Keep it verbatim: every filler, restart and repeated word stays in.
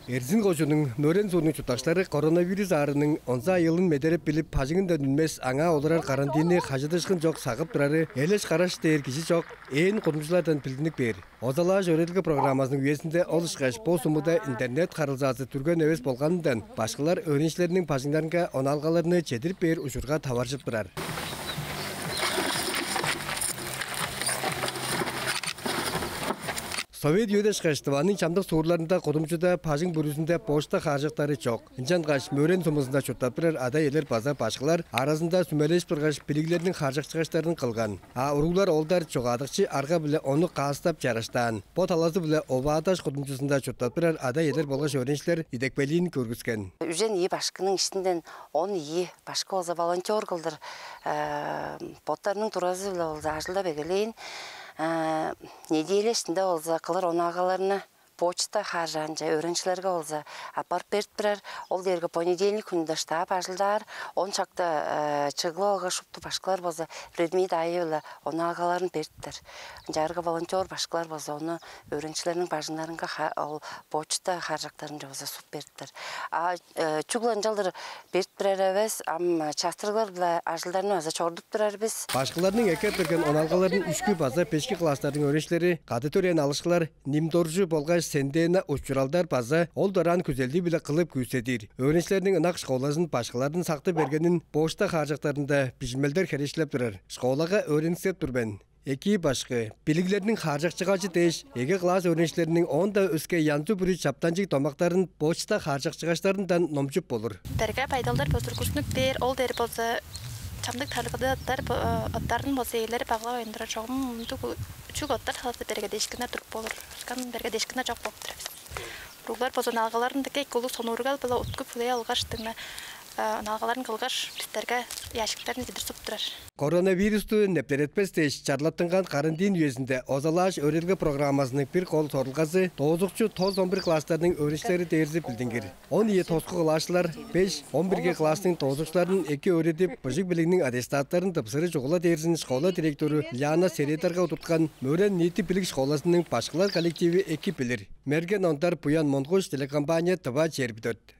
Эрзин кожууннуң Мөрен суурнуң чурттакчылары коронавирус аарының онза айыылын медереп билип, бажыңындан үнмес, аңаа олурар карантинни хажыдышкын чок сагып турары, элеш-караш дээр кижи чок, ээн кудумчулардан билдинип кээр. Озалааш өөредилге программазының үезинде ол ышкаш бо сумуда интернет харылзаазы дүрген эвес болганындан, башкылар өөреникчилериниң бажыңнарынга онаалгаларны чедирип бээр ужурга таваржып турар. Совет үеде ышкаш Тываның чамдык суурларында кудумчуда бажың бүрүзүнде почта хааржактары чок. Ынчангаш Мөрен сумузунда чурттап турар ада-иелер база башкылар аразында сүмележип тургаш, билиглерниң хааржакчыгаштарын кылган. А уруглар, оолдар чогаадыкчы арга-биле ону каастап чараштаан. Бо талазы-биле Оваадаш кудумчузунда чурттап турар ада-иелер болгаш өөреникчилер идепкейлиин көргүскен. Үжен ийи башкының иштинден он ийи башкы болза волонтер кылдыр, э, боттарының туразы-биле болза ажылдап эгелээн. Э, неделя иштинде болза кылыр онаалгаларны почта хааржаанче өөреникчилерге болза аппарып берип турар. Ол дээрге понедельник хүнүнде штаб ажылдаар. Он шакта, э, чыглып алгаш, шупту башкылар болза предмет аайы-биле онаалгаларын бериптер. Ынчаарга волонтер башкылар болза ону өөреникчилерниң бажыңнарынга ха-, ол почта хааржактарынче болза суп бериптер. А, э, чүгле ынчалдыр берип турар эвес, ам частырыглар-биле ажылдарны база чорудуп турар бис. Башкыларның эккеп берген онаалгаларын үшкү база бешки класстарның өөреникчилери, кады төрээн алышкылар Нимдоржу болгаш Сендена Учуралдар база ол дораан күзелдии-биле кылып күүседир. Өөреникчилерниң ынак школазын башкылардан сактып бергенин почта хааржактарында бижимелдер херечилеп турар. Школага өөрениксеп тур мен. Экии башкы, билиглерниң хааржакчыгажы дээш, эге класс өөреникчилериниң оон-даа өске янзы-бүрү чаптанчыг домактарын почта хааржакчыгаштарындан номчуп болур. Берге байдалдар болза тургустунуп бээр, ол дээр болза чамдык талгыды ыттар, бо-, ыттарын болза ээлери баглап айындырар чогум мындыг чүг ыттар талазы бергедээшкиннер туруп болур. Ускан бергедээшкиннер чок болуп турар бис. Уруглар болза онаалгаларын дыка эки улуг сонуургал-биле уткуп хүлээп алгаш, дыңна, э, онаалгаларын кылгаш, бистерге ящиктарны чедир суп турар. Коронавирусту нептеретпес дээш чарлаттынган карантин үезинде озалааш өөредилге программазының бир кол сорулгазы доозукчу тос, он бир класстарның өөреникчилери дээрзи билдингир. Он ийи тоску класчылар беш, он бирги класстың доозукчуларын эки өөредип, быжыг билигниң аттестаттарын тыпсыры чугула дээрзин школа директору Лиана Середарга удурткан Мөрен ниити билиг школазының башкылар коллективи эки билир. Мерген Ондар, Буян Монгуш, телекомпания «Тыва чээрби дөрт».